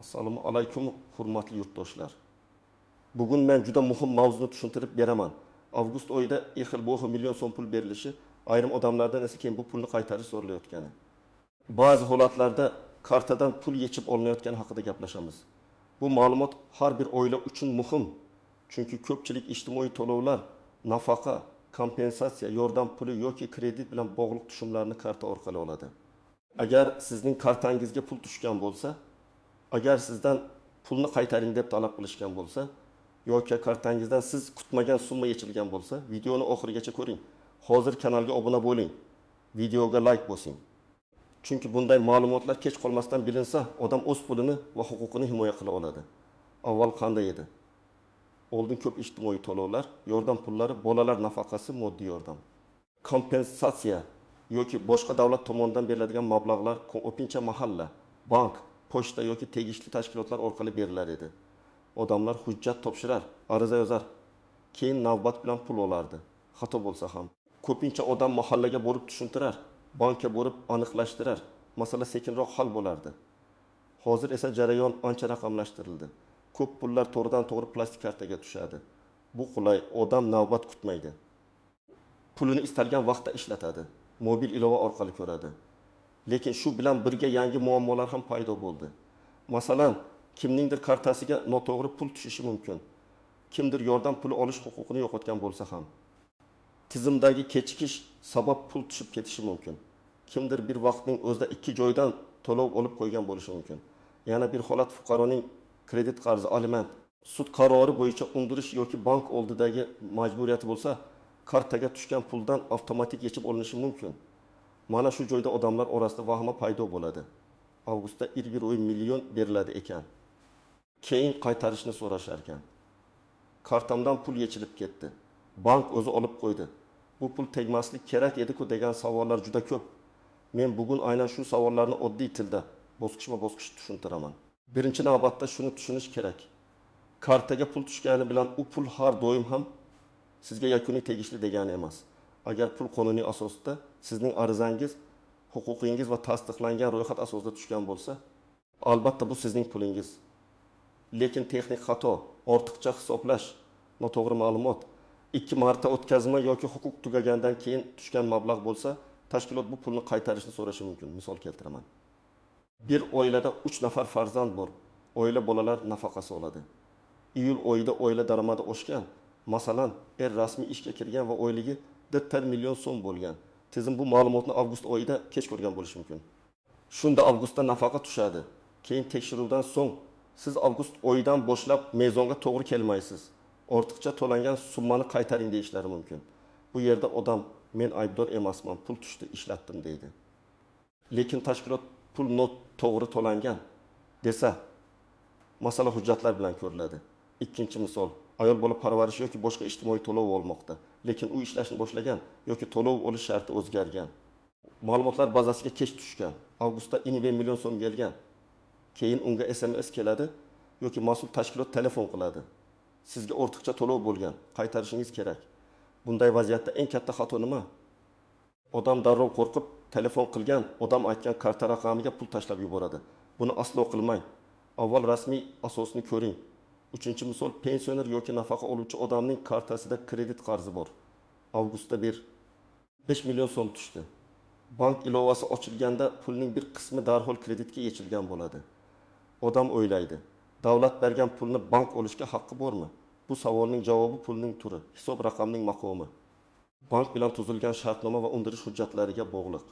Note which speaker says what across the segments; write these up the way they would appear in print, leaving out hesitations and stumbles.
Speaker 1: Assalomu alaykum, hurmatli yurtdoshlar. Bugun men juda muhim mavzuni tushuntirib beraman. Avgust oyida xil bu xil million so'm pul berilishi, ayrim odamlardan esa keyin bu pulni qaytarish so'ralayotgani. Ba'zi holatlarda kartadan pul yechib olinayotgani haqida gaplashamiz. Bu ma'lumot har bir oila uchun muhim. Chunki ko'pchilik ijtimoiy to'lovlar, nafaqa, kompensatsiya, yordam puli yoki kredit bilan bog'liq tushumlarni karta orqali oladi. Agar sizning kartangizga pul tushgan bo'lsa, agar sizdan pulni qaytaring deb talab qilishgan bo'lsa, yoki kartangizdan siz kutmagan summa yechilgan bo'lsa, videoni oxirigacha ko'ring. Hozir kanalga obuna bo'ling. Videoga like bosing. Chunki bunday ma'lumotlar kech qolmasdan bilinsa, odam o'z pulini va huquqini himoya qila oladi. Avval qanday edi? Oldin ko'p ijtimoiy to'lovlar, yordam pullari, bolalar nafaqasi, moddiy yordam, kompensatsiya yoki boshqa davlat tomonidan beriladigan mablag'lar ko'pincha mahalla, bank, pochta yoki tegishli tashkilotlar orqali berilar edi. Odamlar hujjat topshirar, ariza yozar, keyin navbat bilan pul olardi. Xato bo'lsa ham. Ko'pincha odam mahallaga borib tushuntirar, bankka borib aniqlashtirar, masala sekinroq hal bo'lardi. Hozir esa jarayon ancha raqamlashtirildi. Ko'p pullar to'g'ridan to'g'ri plastik kartaga tushadi. Bu qulay, odam navbat kutmaydi. Pulini istalgan vaqtda ishlatadi. Mobil ilova orqali ko'radi. Lekin shu bilan birga yangi muammolar ham paydo bo'ldi. Masalan, kimningdir kartasiga noto'g'ri pul tushishi mumkin. Kimdir yordam puli olish huquqini yo'qotgan bo'lsa ham. Tizimdagi kechikish sabab pul tushib ketishi mumkin. Kimdir bir vaqtning o'zida ikki joydan to'lov olib qo'ygan bo'lishi mumkin. Yana bir holat fuqaroning kredit qarzi, aliment, sud qarori bo'yicha undirish yoki bank oldidagi majburiyati bo'lsa, kartaga tushgan puldan avtomatik yechib olinishi mumkin. Mana shu joyda odamlar orasida vahima paydo bo'ladi. Avgustda 1,5 million beriladi ekan. Keyin qaytarishni so'rashar ekan. Kartamdan pul yechilib ketdi. Bank o'zi olib qo'ydi. Bu pul tegmaslik kerak edi-ku degan savollar juda ko'p. Men bugun aynan shu savollarni oddiy tilda bosqichma-bosqich tushuntiraman. Birinchi navbatda shuni tushunish kerak. Kartaga pul tushgani bilan u pul har doim ham sizga yakuniy tegishli degani emas. Agar pul qonuniy asosda sizning arizangiz, huquqingiz va tasdiqlangan ro'yxat asosida tushgan bo'lsa, albatta bu sizning pulingiz. Lekin texnik xato, ortiqcha hisoblash, noto'g'ri ma'lumot, 2 marta o'tkazma yoki huquq tugagandan keyin tushgan mablag' bo'lsa, tashkilot bu pulni qaytarishni so'rashi mumkin. Misol keltiraman. Bir oilada 3 nafar farzand bor. Oila bolalar nafaqasi oladi. Iyul oyida oila daromadi oshgan. Masalan, er rasmiy ishga kirgan va oyligi 4 million so'm bo'lgan. Tizim bu ma'lumotni avgust oyida kech ko'rgan bo'lishi mumkin. Shunda avgustda nafaqa tushadi. Keyin tekshiruvdan so'ng siz avgust oyidan boshlab mezonga to'g'ri kelmaysiz. Ortiqcha to'langan summani qaytaring deyishlari mumkin. Bu yerda odam men aybdor emasman, pul tushdi, ishlatdim deydi. Lekin tashkilot pul noto'g'ri to'langan desa, masala hujjatlar bilan ko'riladi. Ikkinchi misol, ayol bola parvarishi yoki boshqa ijtimoiy to'lov olmoqda, lekin u ishlashni boshlagan yoki to'lov olish sharti o'zgargan. Ma'lumotlar bazasiga kech tushgan. Avgustda 1,5 million so'm kelgan. Keyin unga SMS keladi yoki mas'ul tashkilot telefon qiladi. Sizga ortiqcha to'lov bo'lgan, qaytarishingiz kerak. Bunday vaziyatda eng katta xato nima? Odam darrov qo'rqib telefon qilgan, odam aytgan karta raqamiga pul tashlab yuboradi. Buni aslo qilmang. Avval rasmiy asosni ko'ring. Uchinchi misol, pensioner yoki nafaqa oluvchi odamning kartasida kredit qarzi bor. Avgustda 5 million so'm tushdi. Bank ilovasi ochilganda pulning bir qismi darhol kreditga yechilgan bo'ladi. Odam o'ylaydi, davlat bergan pulni bank olishga haqqi bormi? Bu savolning javobi pulning turi, hisob raqamning maqomi, bank bilan tuzilgan shartnoma va undirish hujjatlariga bog'liq.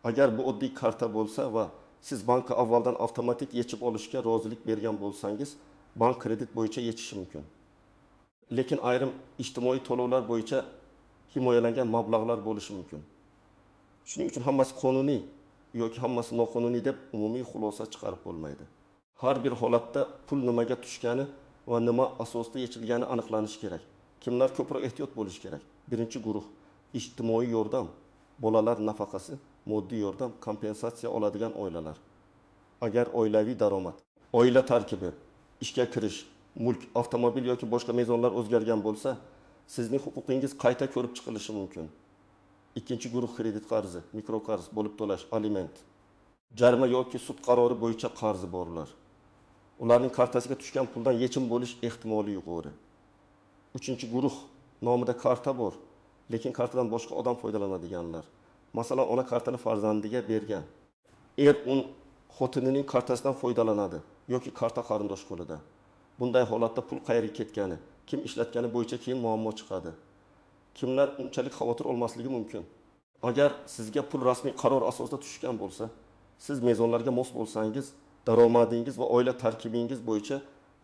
Speaker 1: Agar bu oddiy karta bo'lsa va siz bankka avvaldan avtomatik yechib olishga rozilik bergan bo'lsangiz, bank kredit bo'yicha yechishi mumkin. Lekin ayrim ijtimoiy to'lovlar bo'yicha himoyalangan mablag'lar bo'lishi mumkin. Shuning uchun hammasi qonuniy yoki hammasi noqonuniy deb umumiy xulosa chiqarib bo'lmaydi. Har bir holatda pul nimaga tushgani va nima asosida yechilgani aniqlanishi kerak. Kimlar ko'proq ehtiyot bo'lishi kerak? Birinchi guruh ijtimoiy yordam, bolalar nafaqasi, moddiy yordam, kompensatsiya oladigan oilalar. Agar oilaviy daromad, oila tarkibi, ishga kirish, mulk, avtomobil yoki boshqa mezonlar o'zgargan bo'lsa, sizning huquqingiz qayta ko'rib chiqilishi mumkin. Ikkinchi guruh kredit qarzi, mikroqarz, bo'lib to'lash, aliment, jarima yoki sud qarori bo'yicha qarzi borlar. Ularning kartasiga tushgan puldan yechim bo'lish ehtimoli yuqori. Uchinchi guruh nomida karta bor, lekin kartadan boshqa odam foydalanadiganlar. Masalan, ona kartani farzandiga bergan. Er un xotinining kartasidan foydalanadi yoki karta qarindosh qo'lida. Bunday holatda pul qayerga ketgani, kim ishlatgani bo'yicha keyin muammo chiqadi. Kimlar unchalik xavotir olmasligi mumkin? Agar sizga pul rasmiy qaror asosida tushgan bo'lsa, siz mezonlarga mos bo'lsangiz, daromadingiz va oila tarkibingiz bo'yicha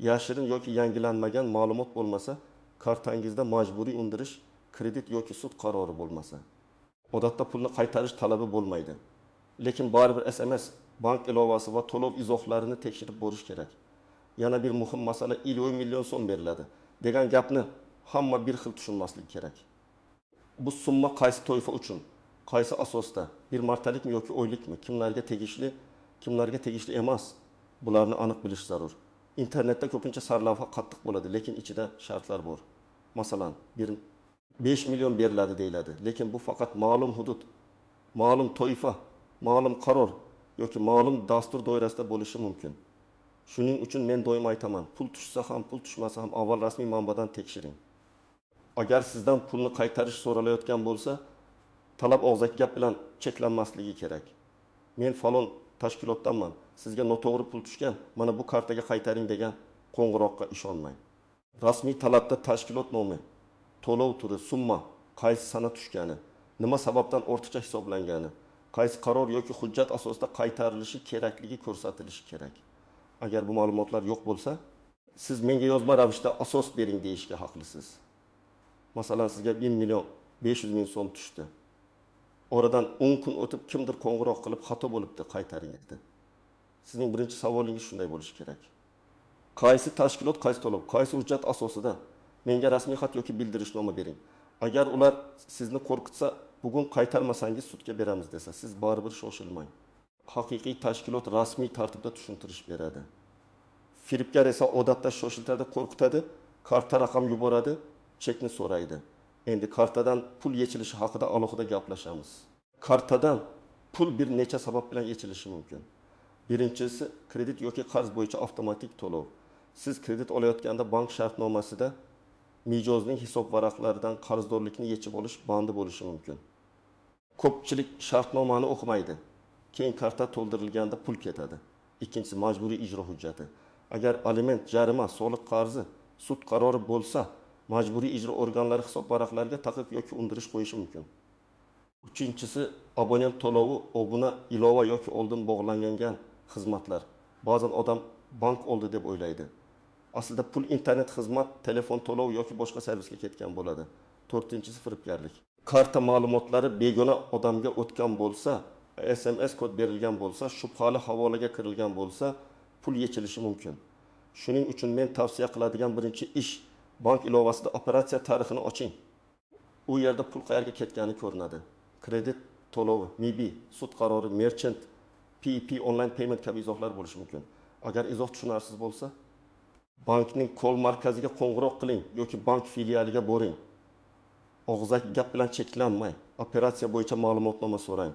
Speaker 1: yashirin yoki yangilanmagan ma'lumot bo'lmasa, kartangizda majburiy undirish, kredit yoki sud qarori bo'lmasa, odatda pulni qaytarish talabi bo'lmaydi. Lekin baribir SMS, bank ilovasi va to'lov izohlarini tekshirib borish kerak. Yana bir muhim masala, 50 million so'm beriladi degan gapni hamma bir xil tushunmasligi kerak. Bu summa qaysi toifa uchun, qaysi asosda, bir martalikmi yoki oylikmi, kimlarga tegishli, kimlarga tegishli emas, bularni aniq bilish zarur. Internetda ko'pincha sarlavha qattiq bo'ladi, lekin ichida shartlar bor. Masalan, 5 million beriladi deyiladi, lekin bu faqat ma'lum hudud, ma'lum toifa, ma'lum qaror yoki ma'lum dastur doirasida bo'lishi mumkin. Shuning uchun men doim aytaman, pul tushsa ham, pul tushmasa ham avval rasmiy manbadan tekshiring. Agar sizdan pulni qaytarish so'ralayotgan bo'lsa, talab og'zaki gap bilan cheklanmasligi kerak. Men falon tashkilotdanman, sizga noto'g'ri pul tushgan, mana bu kartaga qaytaring degan qo'ng'iroqqa ishonmang. Rasmiy talabda tashkilot nomi, to'lov turi, summa, qaysi sana tushgani, nima sababdan ortiqcha hisoblangani, qaysi qaror yoki hujjat asosida qaytarilishi kerakligi ko'rsatilishi kerak. Agar bu ma'lumotlar yo'q bo'lsa, siz menga yozma ravishda asos bering deyishga haqlisiz. Masalan, sizga 1 million 500 ming so'm tushdi. Oradan 10 kun o'tib kimdir qo'ng'iroq qilib xato bo'libdi, qaytaring dedi. Sizning birinchi savolingiz shunday bo'lishi kerak. Qaysi tashkilot, qaysi to'lov, qaysi hujjat asosida menga rasmiy xat yoki bildirishnoma bering. Agar ular sizni qo'rqitsa, bugun qaytarmasangiz sudga beramiz desa, siz baribir shoshilmang. Haqiqiy tashkilot rasmiy tartibda tushuntirish beradi. Firibgar esa odatda shoshiltiradi, qo'rqitadi, karta raqam yuboradi, chekni so'raydi. Endi kartadan pul yechilishi haqida alohida gaplashamiz. Kartadan pul bir necha sabab bilan yechilishi mumkin. Birinchisi, kredit yoki qarz bo'yicha avtomatik to'lov. Siz kredit olayotganda bank shartnomasida mijozning hisob varaqlaridan qarzdorlikni yechib olish bandi bo'lishi mumkin. Ko'pchilik shartnomani o'qimaydi. Keyin karta to'ldirilganda pul ketadi. Ikkinchisi, majburiy ijro hujjati. Agar aliment, jarima, soliq qarzi, sud qarori bo'lsa, majburiy ijro organlari hisob varaqlariga taqiq yoki undirish qo'yishi mumkin. Uchinchisi, abonent to'lovi, obuna, ilova yoki oldin bog'langan xizmatlar. Ba'zan odam bank oldi deb o'ylaydi. Aslida pul internet xizmat, telefon to'lov yoki boshqa servisga ketgan bo'ladi. To'rtinchisi, firibgarlik. Karta ma'lumotlari begona odamga o'tgan bo'lsa, SMS kod berilgan bo'lsa, shubhali havolaga kirilgan bo'lsa, pul yechilishi mumkin. Shuning uchun men tavsiya qiladigan birinchi ish, bank ilovasida operatsiya tarixini oching. U yerda pul qayerga ketgani ko'rinadi. Kredit to'lovi, MIBI, sud qarori, merchant, PEP, online payment kabi izohlar bo'lishi mumkin. Agar izoh tushunarsiz bo'lsa, bankning call markaziga qo'ng'iroq qiling yoki bank filialiga boring. Og'zaki gap bilan cheklanmay, operatsiya bo'yicha ma'lumotnoma so'rang.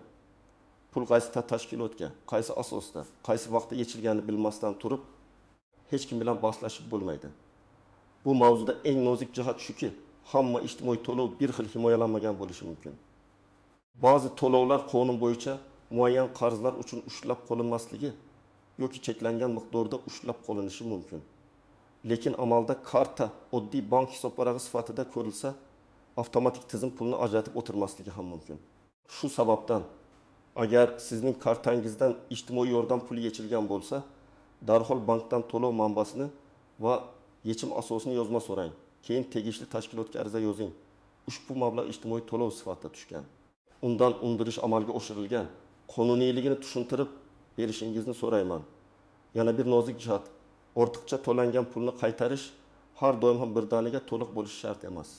Speaker 1: Pul qaysi tashkilotga, qaysi asosda, qaysi vaqtda yechilganini bilmasdan turib, hech kim bilan bahslashib bo'lmaydi. Bu mavzuda eng nozik jihat shuki, hamma ijtimoiy to'lov bir xil himoyalanmagan bo'lishi mumkin. Ba'zi to'lovlar qonun bo'yicha muayyan qarzlar uchun ushlab qolinmasligi yoki cheklangan miqdorda ushlab qolinishi mumkin. Lekin amalda karta oddiy bank hisobvarag'i sifatida ko'rilsa, avtomatik tizim pulni ajratib o'tirmasligi ham mumkin. Shu sababdan agar sizning kartangizdan ijtimoiy yordam puli yechilgan bo'lsa, darhol bankdan to'lov manbasini va yechim asosini yozma so'rang. Keyin tegishli tashkilotga ariza yozing. Ushbu mablag' ijtimoiy to'lov sifatida tushgan. Undan undirish amalga oshirilgan. Qonuniyligini tushuntirib berishingizni so'rayman. Yana bir nozik jihat, ortiqcha to'langan pulni qaytarish har doim ham birdaniga to'liq bo'lishi shart emas.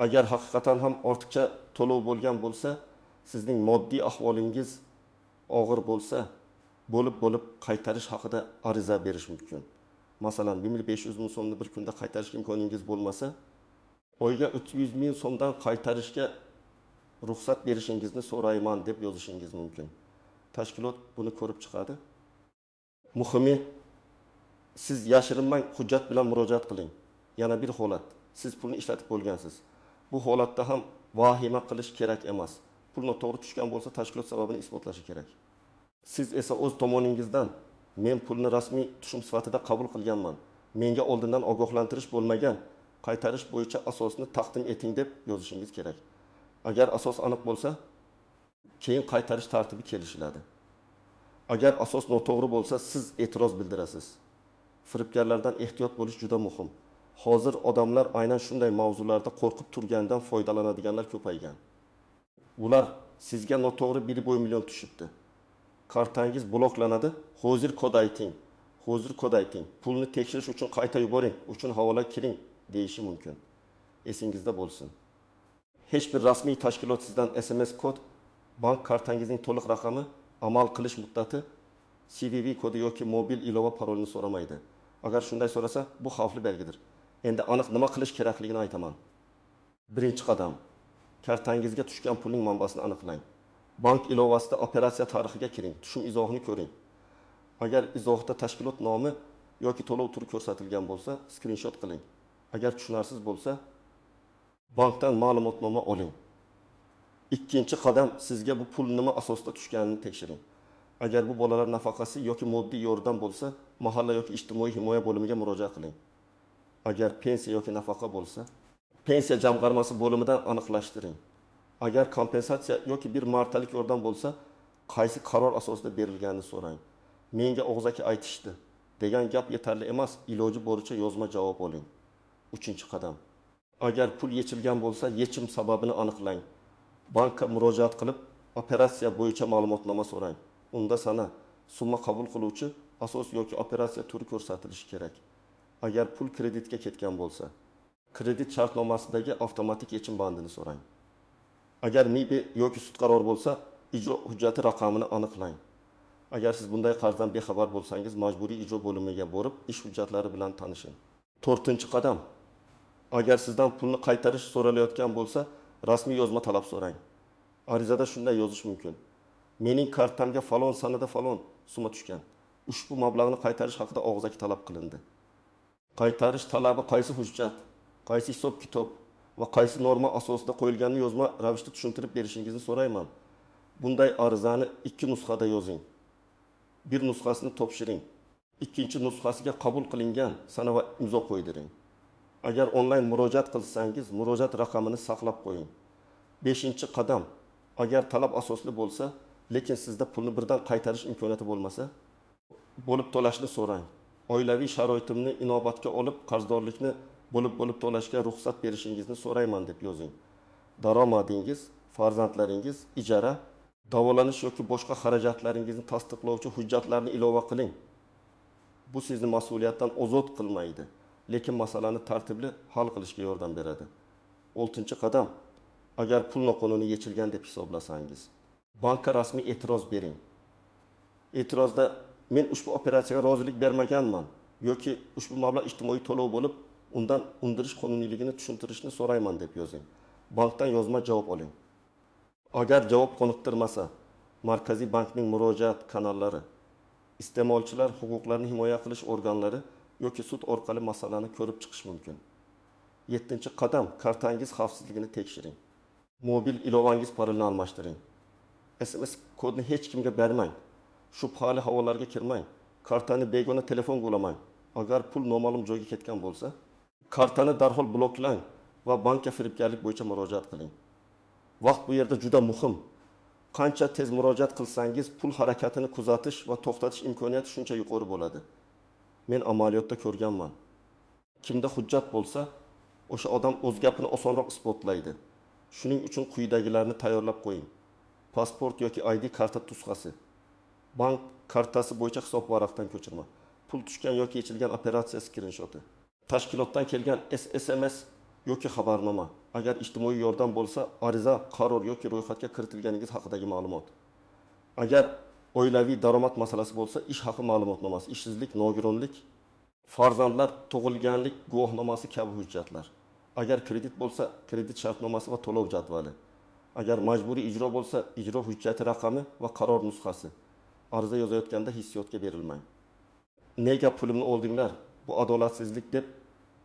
Speaker 1: Agar haqiqatan ham ortiqcha to'lov bo'lgan bo'lsa, sizning moddiy ahvolingiz og'ir bo'lsa, bo'lib-bo'lib qaytarish haqida ariza berish mumkin. Masalan, 1500 ming so'mni bir kunda qaytarishga imkoningiz bo'lmasa, oyga 300 ming so'mdan qaytarishga ruxsat berishingizni so'rayman deb yozishingiz mumkin. Tashkilot buni ko'rib chiqadi. Muhimi, Siz yashirinmang, hujjat bilan murojaat qiling. Yana bir holat. Siz pulni ishlatib bo'lgansiz. Bu holatda ham vahima qilish kerak emas. Pul noto'g'ri tushgan bo'lsa, tashkilot sababini isbotlashi kerak. Siz esa o'z tomoningizdan men pulni rasmiy tushum sifatida qabul qilganman. Menga oldindan ogohlantirish bo'lmagan, qaytarish bo'yicha asosni taqdim eting deb yozishingiz kerak. Agar asos aniq bo'lsa, keyin qaytarish tartibi kelishiladi. Agar asos noto'g'ri bo'lsa, siz e'tiroz bildirasiz. Firibgarlardan ehtiyot bo'lish juda muhim. Hozir odamlar aynan shunday mavzularda qo'rqib turgandan foydalanadiganlar ko'paygan. Ular sizga noto'g'ri 1,5 million tushibdi. Kartangiz bloklanadi. Hozir kod ayting. Hozir kod ayting. Pulni tekshirish uchun qayta yuboring, uchun havola kiring deyishi mumkin. Esingizda bo'lsin. Hech bir rasmiy tashkilot sizdan SMS kod, bank kartangizning to'liq raqami, amal qilish muddati, CVV kodi yoki mobil ilova parolini so'ramaydi. Agar shunday so'rasa, bu xavfli belgidir. Endi aniq nima qilish kerakligini aytaman. Birinchi qadam. Kartangizga tushgan pulning manbasini aniqlang. Bank ilovasida operatsiya tarixiga kiring, tushum izohini ko'ring. Agar izohda tashkilot nomi yoki to'lov turi ko'rsatilgan bo'lsa, skrinshot qiling. Agar tushunarsiz bo'lsa, bankdan ma'lumotnoma oling. Ikkinchi qadam, sizga bu pul nima asosida tushganini tekshiring. Agar bu bolalar nafaqasi yoki moddiy yordam bo'lsa, mahalla yoki ijtimoiy himoya bo'limiga murojaat qiling. Agar pensiya yoki nafaqa bo'lsa, pensiya jamg'armasi bo'limidan aniqlashtiring. Agar kompensatsiya yoki bir martalik yordam bo'lsa, qaysi qaror asosida berilganini so'rang. Menga og'zaki aytishdi degan gap yetarli emas, iloji boricha yozma javob oling. Uchinchi qadam. Agar pul yechilgan bo'lsa, yechim sababini aniqlang. Bankka murojaat qilib, operatsiya bo'yicha ma'lumotnoma so'rang. Unda sana, summa qabul qiluvchi, asos yoki operatsiya turi ko'rsatilishi kerak. Agar pul kreditga ketgan bo'lsa, kredit shartnomasidagi avtomatik yechim bandini so'rang. Agar MIB yoki sud qarori bo'lsa, ijro hujjati raqamini aniqlang. Agar siz bunday qarzdan bexabar bo'lsangiz, majburiy ijro bo'limiga borib, ish hujjatlari bilan tanishing. To'rtinchi qadam. Agar sizdan pulni qaytarish so'ralayotgan bo'lsa, rasmiy yozma talab so'rang. Arizada shunday yozish mumkin: mening kartamga falon sanada falon summa tushgan. Ushbu mablag'ni qaytarish haqida og'zaki talab qilindi. Qaytarish talabi qaysi hujjat, qaysi hisob-kitob va qaysi norma asosida qo'yilganini yozma ravishda tushuntirib berishingizni so'rayman. Bunday arizani 2 nusxada yozing. Bir nusxasini topshiring. Ikkinchi nusxasiga qabul qilingan sana va imzo qo'ydiring. Agar onlayn murojaat qilsangiz, murojaat raqamini saqlab qo'ying. 5-qadam. Agar talab asosli bo'lsa, lekin sizda pulni birdan qaytarish imkoniyati bo'lmasa, bo'lib to'lashni so'rang. Oilaviy sharoitimni inobatga olib, qarzdorlikni bo'lib to'lashga ruxsat berishingizni so'rayman deb yozing. Daromadingiz, farzandlaringiz, ijara, davolanish yoki boshqa xarajatlaringizni tasdiqlovchi hujjatlarni ilova qiling. Bu sizni mas'uliyatdan ozod qilmaydi, lekin masalani tartibli hal qilishga yordam beradi. 6-qadam. Agar pul noqonuniy yechilgan deb hisoblasangiz, bankka rasmiy e'tiroz bering. E'tirozda men ushbu operatsiyaga rozilik bermaganman yoki ushbu mablag' ijtimoiy to'lov bo'lib, undan undirish qonuniyligini tushuntirishni so'rayman deb yozing. Bankdan yozma javob oling. Agar javob qoniqtirmasa, Markaziy bankning murojaat kanallari, iste'molchilar huquqlarini himoya qilish organlari yoki sud orqali masalani ko'rib chiqish mumkin. 7-qadam. Kartangiz xavfsizligini tekshiring. Mobil ilovangiz parolini almashtiring. SMS kodni hech kimga bermang. Shubhali havolalarga kirmang. Kartani begona telefonga ulamang. Agar pul noma'lum joyga ketgan bo'lsa, kartani darhol bloklang va bankka firibgarlik bo'yicha murojaat qiling. Vaqt bu yerda juda muhim. Qancha tez murojaat qilsangiz, pul harakatini kuzatish va to'xtatish imkoniyati shuncha yuqori bo'ladi. Men amaliyotda ko'rganman. Kimda hujjat bo'lsa, o'sha odam o'z gapini osonroq isbotlaydi. Shuning uchun quyidagilarni tayyorlab qo'ying. Pasport yoki ID karta nusxasi, bank kartasi bo'yicha hisob varaqdan ko'chirma, pul tushgan yoki yechilgan operatsiya skrinshoti, tashkilotdan kelgan SMS yoki xabarnoma, agar ijtimoiy yordam bo'lsa, ariza, qaror yoki ro'yxatga kiritilganingiz haqidagi ma'lumot. Agar oilaviy daromad masalasi bo'lsa, ish haqi ma'lumotnomasi, ishsizlik, nogironlik, farzandlar tug'ilganlik guvohnomasi kabi hujjatlar. Agar kredit bo'lsa, kredit shartnomasi va to'lov jadvali. Agar majburiy ijro bo'lsa, ijro hujjati raqami va qaror nusxasi. Ariza yozayotganda hissiyotga berilmang. Nega pulimni oldinglar, bu adolatsizlik deb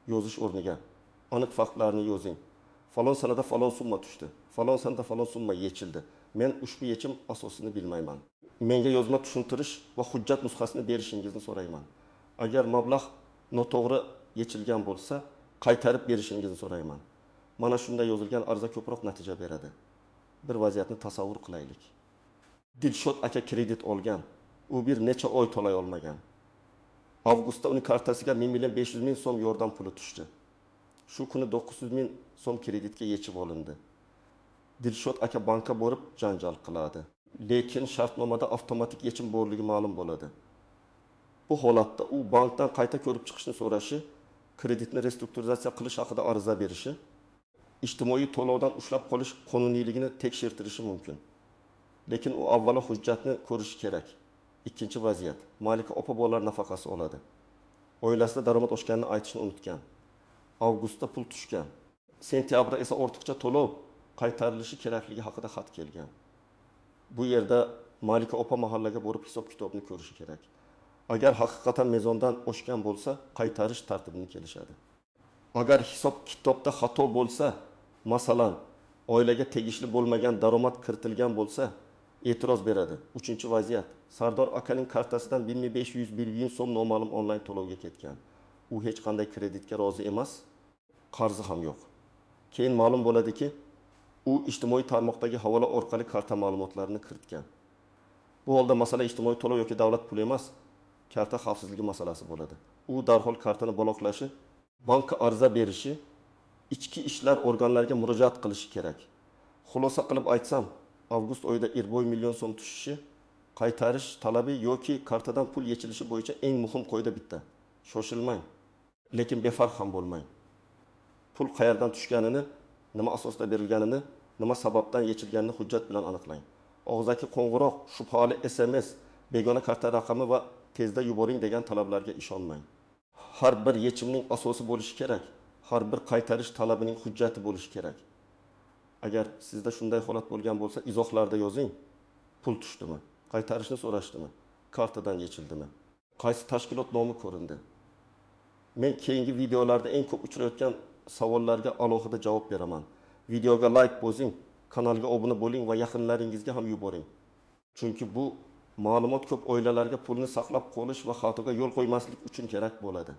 Speaker 1: yozish o'rniga aniq faktlarni yozing. Falon sanada falon summa tushdi, falon sanada falon summa yechildi. Men ushbu yechim asosini bilmayman. Menga yozma tushuntirish va hujjat nusxasini berishingizni so'rayman. Agar mablag' noto'g'ri yechilgan bo'lsa, qaytarib berishingizni so'rayman. Mana shunday yozilgan ariza ko'proq natija beradi. Bir vaziyatni tasavvur qilaylik. Dilshod aka kredit olgan. U bir necha oy to'lay olmagan. Avgustda uning kartasiga 1 500 000 so'm yordam puli tushdi. Shu kuni 900 000 so'm kreditga yechib olindi. Dilshod aka bankka borib janjal qiladi. Lekin shartnomada avtomatik yechim borligi ma'lum bo'ladi. Bu holatda u bankdan qayta ko'rib chiqishni so'rashi, kreditni restrukturizatsiya qilish haqida ariza berishi, ijtimoiy to'lovdan ushlab qolish qonuniyligini tekshirtirishi mumkin. Lekin u avvalo hujjatni ko'rishi kerak. Ikkinchi vaziyat. Malika opa bolalar nafaqasi oladi. Oilasida daromad oshganini aytishni unutgan. Avgustda pul tushgan. Sentyabrda esa ortiqcha to'lov qaytarilishi kerakligi haqida xat kelgan. Bu yerda Malika opa mahallaga borib hisob-kitobni ko'rishi kerak. Agar haqiqatan mezondan oshgan bo'lsa, qaytarish tartibini kelishadi. Agar hisob-kitobda xato bo'lsa, masalan, oilaga tegishli bo'lmagan daromad kiritilgan bo'lsa, e'tiroz beradi. Uchinchi vaziyat. Sardor akaning kartasidan 1501 ming so'm noma'lum onlayn to'lovga ketgan. U hech qanday kreditga rozi emas, qarzi ham yo'q. Keyin ma'lum bo'ladiki, u ijtimoiy tarmoqdagi havola orqali karta ma'lumotlarini kiritgan. Bu holda masala ijtimoiy to'lov yoki davlat puli emas, karta xavfsizligi masalasi bo'ladi. U darhol kartani bloklashi, bankka ariza berishi, ichki ishlar organlariga murojaat qilishi kerak. Xulosa qilib aytsam, avgust oyida 1,5 million so'm tushishi, qaytarish talabi yoki kartadan pul yechilishi bo'yicha eng muhim qoida bitta. Shoshilmang, lekin befarq ham bo'lmang. Pul qayerdan tushganini, nima asosda berilganini, nima sababdan yechilganini hujjat bilan aniqlang. Og'zaki qo'ng'iroq, shubhali SMS, begona karta raqami va tezda yuboring degan talablarga ishonmang. Har bir yechimning asosi bo'lishi kerak. Har bir qaytarish talabining hujjati bo'lishi kerak. Agar sizda shunday holat bo'lgan bo'lsa, izohlarda yozing. Pul tushdimi? Qaytarishni so'rashdimi? Kartadan yechildimi? Qaysi tashkilot nomi ko'rindi? Men keyingi videolarda eng ko'p uchrayotgan savollarga alohida javob beraman. Videoga like bosing, kanalga obuna bo'ling va yaqinlaringizga ham yuboring. Chunki bu ma'lumot ko'p oilalarga pulni saqlab qolish va xatoga yo'l qo'ymaslik uchun kerak bo'ladi.